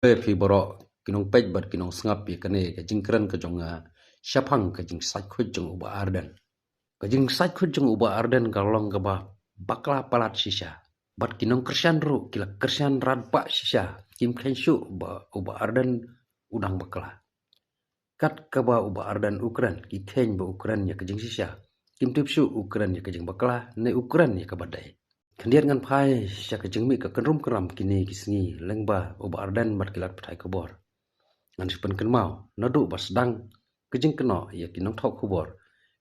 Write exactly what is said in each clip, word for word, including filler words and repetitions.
Phi baroh ki nongpeit bad ki nongsngap ïa kane ka jingkren ka jong nga shaphang ka jingsaikhuid jong u Bah Ardent. Ka jingsaikhuid jong u Bah Ardent ka long kaba bakla palat shisha. Bad ki nongkyrshan ruh ki la kyrshan radbah shisha. Kim kheiñ shuh ba u Bah Ardent u dang bakla. Kat kaba u Bah Ardent u kren, ki kheiñ ba u kren ïa ka jingshisha. Kim tip shuh u kren ïa ka jingbakla ne u kren ïa kaba dei. Khyndiat ngan phai sha ka jingmih ka kynrum kynram kine ki sngi lyngba u Bah Ardent bad ki lad pathai khubor. Ngan sa pynkynmaw naduh ba sdang ka jingkynnoh ïa ki nongthoh khubor,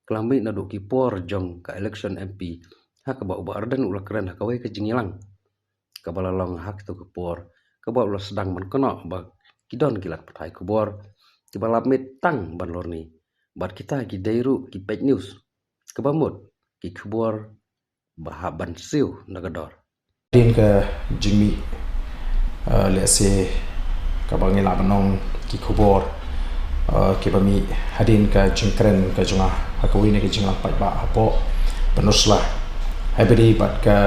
ka la mih naduh ki por jong ka election M P, ha kaba u Bah Ardent u la kren ha kawei ka jingïalang kaba la long ha kito ki por, kaba u la sdang ban kynnoh ba ki don ki lad pathai khubor kiba la mih tang ban lorni, bad kita ki dei ruh ki fake news, kaba mut ki khubor ba hap ban siew na ka dor. Hadien ka jingmih, eh, lehse kaba ngi lah ban ong ki khubor, eh, kiba mih hadien ka jingkren ka jong nga ha kawei na ka jingïalang paidbah hapoh Pynursla. Haba ïadei bad ka,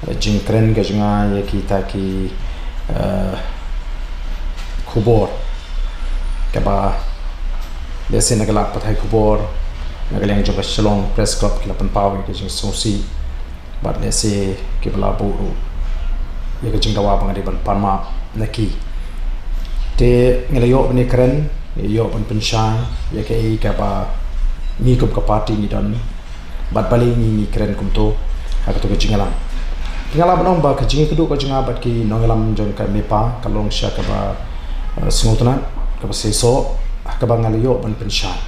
eh, jingkren ka jong nga ïa kita ki, eh, khubor kaba lehse na ka lad pathai khubor, na ka liang jong ka Shillong Press Club ki la pynpaw ïa ka jingsngewsih. Bad lehse kiba la buh ruh ïa ka jingdawa ba nga dei ban pan map na ki. Te ngi la ïoh ban ïakren, ngi la ïoh ban pynshai ïa kaei kaba ngi kum ka party ngi don. Bad balei ngi, ngi kren kumto ha kato ka jingïalang. Te nga lah ban ong ba ka jingïakynduh ka jong nga bad ki nongïalam jong ka MEPA ka long shisha kaba, eh, sngewtynnat, kaba seisoh, ha kaba nga la ïoh ban pynshai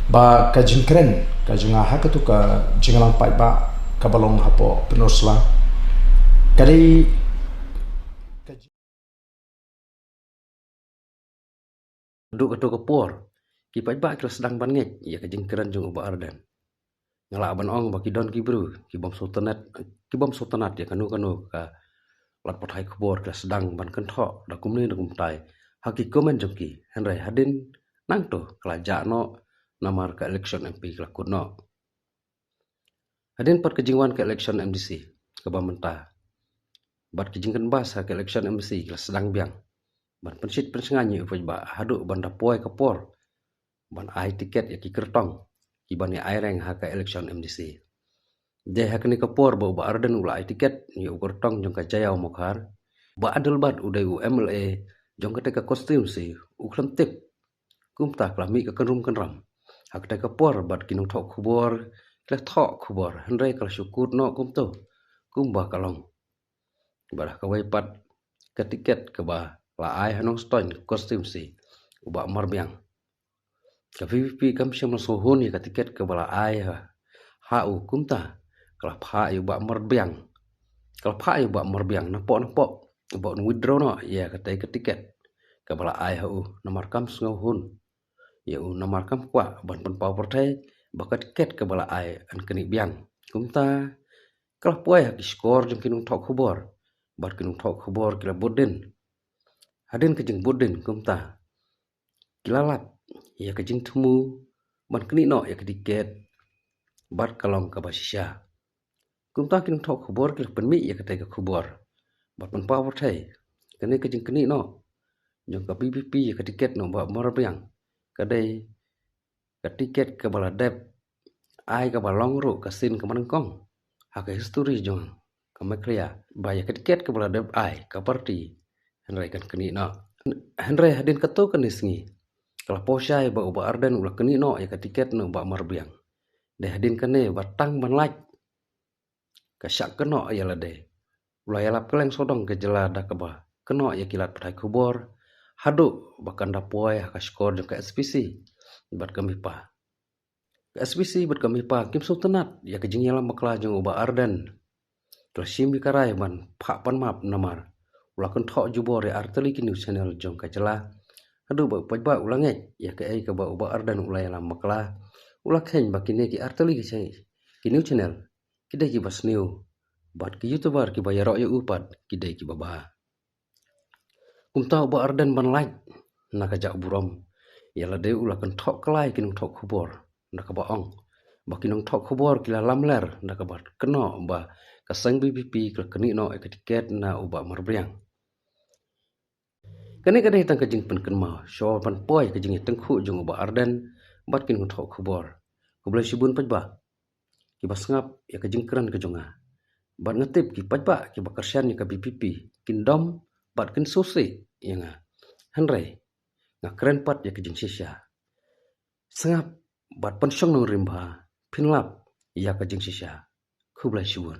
ba ka jingkren ka jong nga ha kato ka jingïalang paidbah kaba long hapoh Pynursla ka dei ka jing- Naduh kato ka por ki paidbah ki la sdang ban ngeit ïa ka jingkren jong u Bah Ardent. Nga lah ban ong ba ki don ki briew ki bym sngewtynnat, ki bym sngewtynnat ïa kano kano ka lad pathai khubor ki la sdang ban kynthoh da kumne da kumtai ha ki comment jong ki. Hynrei hadien nangto ka la jah noh namar ka election M P ka la kut noh. Hadien pat ka jingwan ka election M D C kaba mynta bad ka jingkynbas ha ka election M D C ka la sdang biang ban pynshit pynshngaiñ ïa u paidbah haduh ban da poi ka por ban ai tiket ïa ki kyrtong kiban ïa ai reng ha ka election M D C. Dei ha kane ka por ba u Bah Ardent u la ai tiket ïa u kyrtong jong ka Jaïaw Mawkhar, Bah Adelbert u dei u M L A jong kata ka constituency u khlem tip. Kumta ka la mih ka kynrum kynram ha kata ka por bad ki nongthoh khubor ki la thoh khubor, hynrei ka la shu kut noh kumto kumba ka long. Bad ha kawei pat ka tiket kaba la ai ha Nongstoiñ constituency u Bah Marbiang. Ka V P P kam shym la sngewhun ïa ka tiket kaba la ai ha, ha u, kumta ka la phah ïa u Bah Marbiang. Ka la phah ïa u Bah Marbiang napoh napoh ba un withdraw noh ïa katei ka tiket kaba la ai ha u, namar kam sngewhun ïa u, namar kam kwah ban pynpaw pyrthei ba ka tiket kaba la ai yn knieh biang. Kumta ka la poi ha ki shkor jong ki nongthoh khubor bad ki nongthoh khubor ki la bud dien. Hadien ka jingbud dien kumta ki la lap ïa ka jingthmu ban knieh noh ïa ka tiket bad ka long kaba shisha. Kumta ki nongthoh khubor ki la pynmih ïa katei ka khubor bad pynpaw pyrthei kane ka jingknieh noh jong ka V P P ïa ka tiket na u Bah Marbiang ka dei ka tiket kaba la dep ai kaba long ruh ka sien kaba nyngkong ha ka history jong ka Meghalaya ba ïa ka tiket kaba la dep ai ka party hynrei kan knieh noh. Hynrei hadien kato kane sngi ka la pynshai ba u Bah Ardent u la knieh noh ïa ka tiket na u Bah Marbiang. Dei hadien kane ba tang ban lait ka shah kynnoh ïa lade. U la ïalap kylleng sawdong ka jylla da kaba kynnoh ïa ki lad pathai khubor haduh ba kan da poi ha ka shkor jong ka S P C bad ka MEPA. Ka S P C bad ka MEPA kim sngewtynnat ïa ka jingïalam bakla jong u Bah Ardent. Ki la shim ïa ka rai ban phah pan map namar u la kynthoh jubor ïa artylli ki news channel jong ka jylla. Haduh ba u paidbah u la ngeit ïa kaei kaba u Bah Ardent u la ïalam bakla. U la kheiñ ba kine ki artylli ki cha-, ki news channel ki dei kiba sniew bad ki YouTuber kiba ïaroh ïa u pat ki dei kiba bha. Kumta u Bah Ardent ban lait na ka jaka burom ïa lade u la kynthoh kylla ïa ki nongthoh khubor da kaba ong ba ki nongthoh khubor ki la lamler da kaba kynnoh ba ka seng V P P ka la knieh noh ïa ka tiket na u Bah Marbiang. Kane ka dei tang ka jingpynkynmaw shuwa ban poi ka jingïatyngkhuh jong u Bah Ardent bad ki nongthoh khubor. Khublei shibun paidbah kiba sngap ïa ka jingkren ka jong nga. Bad nga tip ki paidbah kiba kyrshan ïa ka VPP kin dom bad kin sngewsih ïa nga. Hynrei nga kren pat ïa ka jingshisha. Sngap bad pynshong nongrim bha, phin lap ïa ka jingshisha. Khublei shibun.